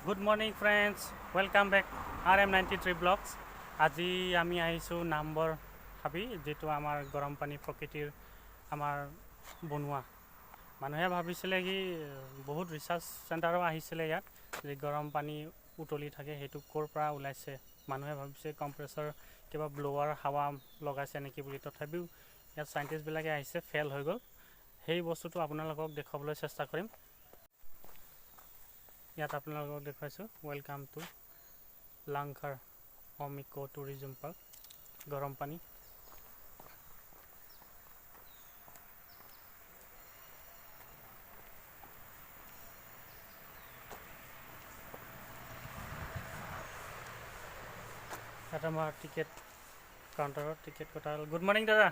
Good morning friends, welcome back RM 93 blogs. আজি আমি আহিছোঁ নামবৰ হাবি, যিটো আমাৰ গৰম পানী প্ৰকৃতিৰ আমাৰ বনোৱা। মানুহে ভাবিছিলে কি, বহুত ৰিচাৰ্চ চেণ্টাৰো আহিছিলে ইয়াত, যে গৰম পানী উতলি থাকে, সেইটো ক'ৰ পৰা ওলাইছে। মানুহে ভাবিছে কম্প্ৰেছৰ কিবা ব্ল'ৱাৰ হাৱা লগাইছে নেকি বুলি। তথাপিও ইয়াত চাইণ্টিষ্টবিলাকে আহিছে, ফেইল হৈ গ'ল। সেই বস্তুটো আপোনালোকক দেখুৱাবলৈ চেষ্টা কৰিম। ইয়াত আপোনালোকক দেখুৱাইছোঁ, welcome to Langkhar home eco tourism park. গৰম পানী। ইয়াত আমাৰ টিকেট কাউণ্টাৰত টিকেট কটা হ'ল। গুড মৰ্ণিং দাদা।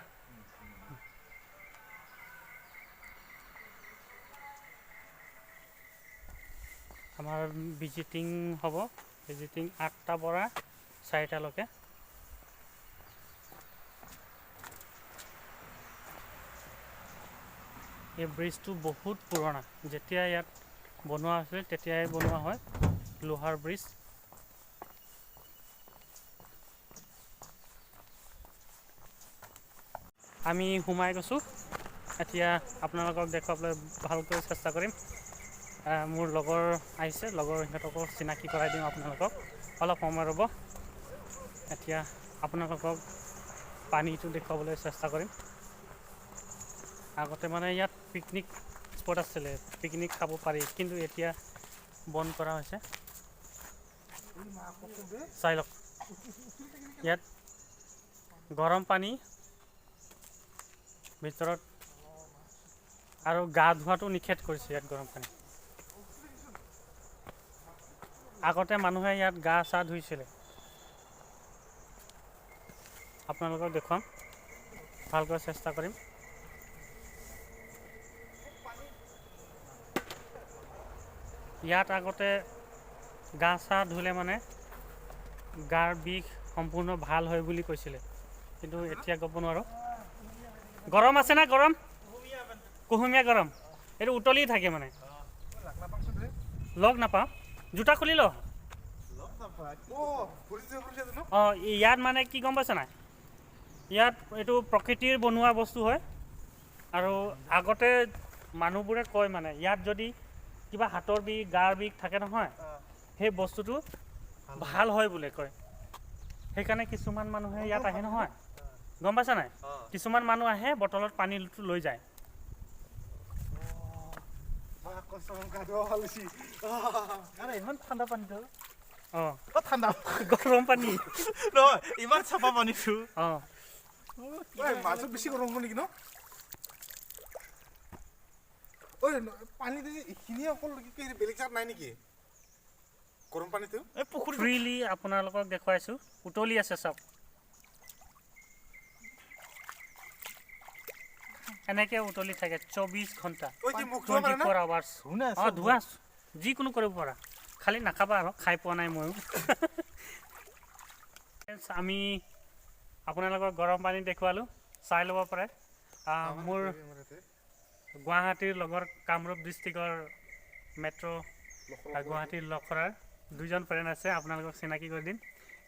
আমাৰ ভিজিটিং হ'ব, ভিজিটিং 8টাৰ পৰা 4টালৈকে। এই ব্ৰিজটো বহুত পুৰণা। যেতিয়া ইয়াত বনোৱা হৈছিলে, তেতিয়াই বনোৱা হয়, লোহাৰ ব্ৰিজ। আমি সোমাই গৈছোঁ। এতিয়া আপোনালোকক দেখুৱাবলৈ ভালকৈ চেষ্টা কৰিম। মোৰ লগৰ আহিছে, লগৰ সিহঁতকো চিনাকি কৰাই দিম আপোনালোকক। অলপ সময় ৰ'ব। এতিয়া আপোনালোকক পানীটো দেখুৱাবলৈ চেষ্টা কৰিম। আগতে মানে ইয়াত পিকনিক স্পট আছিলে, পিকনিক খাব পাৰি, কিন্তু এতিয়া বন্ধ কৰা হৈছে। চাই লওক, ইয়াত গৰম পানী ভিতৰত আৰু গা ধোৱাটো নিষেধ কৰিছে ইয়াত গৰম পানী। আগতে মানুহে ইয়াত গা চা ধুইছিলে। আপোনালোকক দেখুৱাম, ভালকৈ চেষ্টা কৰিম। ইয়াত আগতে গা চা ধুলে মানে গাৰ বিষ সম্পূৰ্ণ ভাল হয় বুলি কৈছিলে, কিন্তু এতিয়া ক'ব নোৱাৰোঁ। গৰম আছে না? গৰম, কুহুমীয়া গৰম। এইটো উতলি থাকে মানে। লগ নাপাওঁ, জোতা খুলি ল। অঁ, ইয়াত মানে কি গম পাইছে নাই, ইয়াত এইটো প্ৰকৃতিৰ বনোৱা বস্তু হয়। আৰু আগতে মানুহবোৰে কয় মানে ইয়াত যদি কিবা হাতৰ বিষ, গাৰ বিষ থাকে নহয়, সেই বস্তুটো ভাল হয় বোলে কয়। সেইকাৰণে কিছুমান মানুহে ইয়াত আহে নহয়, গম পাইছা নাই? কিছুমান মানুহ আহে, বটলত পানীটো লৈ যায়। ইমান ঠাণ্ডা পানীটো! অঁ। ঠাণ্ডা। গৰম পানী। নহয়, ইমান চাফা পানীটো। অঁ। মাজত বেছি গৰম হ'ব নেকি ন? ঐ, পানীটো যে এইখিনিয়ে অকল, কি বেলেগ জেগাত নাই নেকি গৰম পানীটো? এই পুখুৰী। ফ্ৰীলি আপোনালোকক দেখুৱাইছোঁ, উতলি আছে চাওক। এনেকৈ উতলি থাকে 24 ঘণ্টা। ঐ, কি মুখ ধুব পাৰে টুৱেণ্টি না? Four hours. অঁ, ধোৱা যিকোনো কৰিব পাৰা, খালি নাখাবা আৰু। খাই পোৱা নাই ময়ো। আমি আপোনালোকক গৰম পানী দেখুৱালোঁ, চাই ল'ব পাৰে। মোৰ গুৱাহাটীৰ লগৰ, কামৰূপ ডিষ্ট্ৰিক্টৰ মেট্ৰ' গুৱাহাটীৰ লখৰাৰ দুজন ফ্ৰেণ্ড আছে, আপোনালোকক চিনাকি কৰি দিম।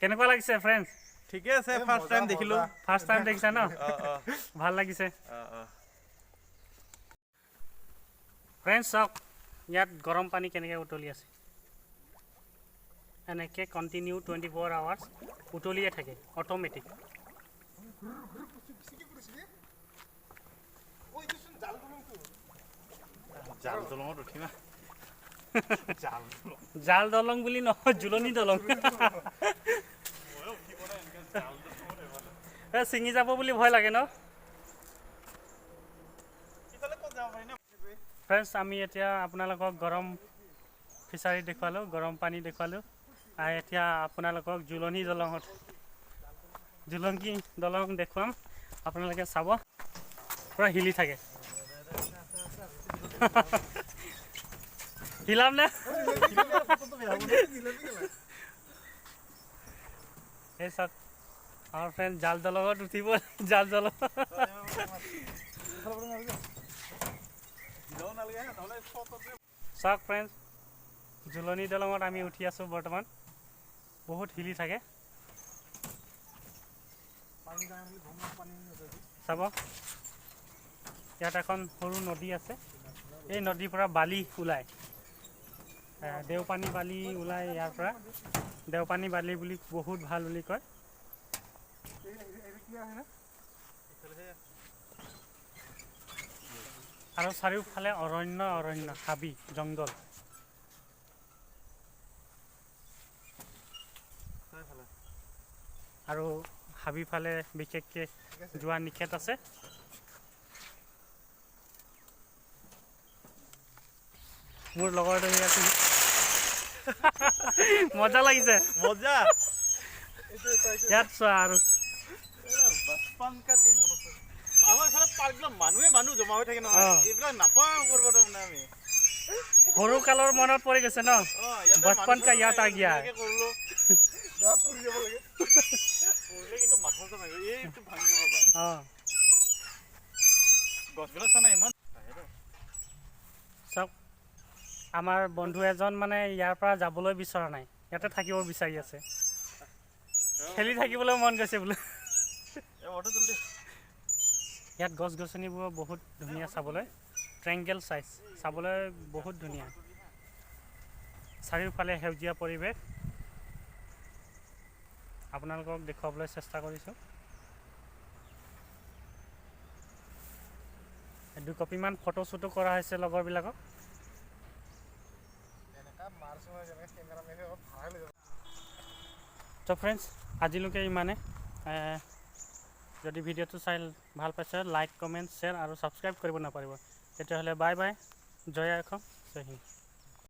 কেনেকুৱা লাগিছে ফ্ৰেণ্ডছ? ঠিকে আছে, ফাৰ্ষ্ট টাইম দেখিলো। ফাৰ্ষ্ট টাইম দেখিছা ন? অঁ। ভাল লাগিছে? অঁ। ফ্ৰেণ্ডছ, চাওক ইয়াত গৰম পানী কেনেকৈ উতলি আছে। এনেকৈ কণ্টিনিউ 24 আৱাৰ্ছ উতলিয়ে থাকে অট'মেটিক। জাল দলঙত উঠিম, জাল দলং। জাল দলং বুলি নহয়, জোলনি দলং। এ ছিঙি যাব বুলি ভয় লাগে ন? ইফালে ক'ত যাব পাৰি ন? ফ্ৰেণ্ডছ, আমি এতিয়া আপোনালোকক গৰম ফিচাৰী দেখুৱালোঁ, গৰম পানী দেখুৱালোঁ, আৰু এতিয়া আপোনালোকক জোলনি দলঙত জুলংকি দলং দেখুৱাম। আপোনালোকে চাব, পূৰা হিলি থাকে। হিলাম নে? এই চাওক, আমাৰ ফ্ৰেণ্ড জাল দলঙত উঠিব, জাল দলং। নালাগে, নহ'লে। চাওক ফ্ৰেণ্ডছ। জুলনি দলঙত আমি উঠি আছোঁ বৰ্তমান। বহুত হিলি থাকে। চাব, ইয়াত এখন সৰু নদী আছে। এই নদীৰ পৰা বালি ওলায়, দেওপানী বালি ওলায় ইয়াৰ পৰা। দেওপানী বালি বুলি বহুত ভাল বুলি কয়। আৰু চাৰিওফালে অৰণ্য, অৰণ্য, হাবি, জংঘল। আৰু হাবি ফালে বিশেষকৈ যোৱা নিষেধ আছে। মোৰ লগৰটো আছে, মজা লাগিছে। মজা। ইয়াত চোৱা আৰু আমাৰ এইফালে পাৰ্কবিলাক মানুহে মানুহ জমা হৈ থাকে নহয়, এইবিলাক নাপাওঁ কৰিব তাৰমানে আমি। সৰু কালৰ মনত পৰি গৈছে ন? बचपन का याद आ गया। কিন্তু মাথা চাথা ভাঙিব, এইটো ভাঙি যাব। গছবিলাক চা নাই ইমান। চাওক, আমাৰ বন্ধু এজন মানে ইয়াৰ পৰা যাবলৈ বিচৰা নাই, ইয়াতে থাকিব বিচাৰি আছে। খেলি থাকিবলৈ মন গৈছে বোলে। ইয়াত গছ গছনিবোৰ বহুত ধুনীয়া চাবলৈ, ট্ৰেংগেল চাইজ, চাবলৈ বহুত ধুনীয়া। চাৰিওফালে সেউজীয়া পৰিৱেশ, আপোনালোকক দেখুৱাবলৈ চেষ্টা কৰিছোঁ। দুকপিমান ফটো শ্বুটো কৰা হৈছে লগৰবিলাকক। ত' ফ্ৰেণ্ডছ, আজিলৈকে ইমানে। যদি ভিডিঅ'টো চাই ভাল পাইছে, লাইক, কমেণ্ট, শ্বেয়াৰ আৰু ছাবস্ক্ৰাইব কৰিব নাপাহৰিব। তেতিয়াহ'লে বাই বাই, জয় অসম, জয় হিন্দ।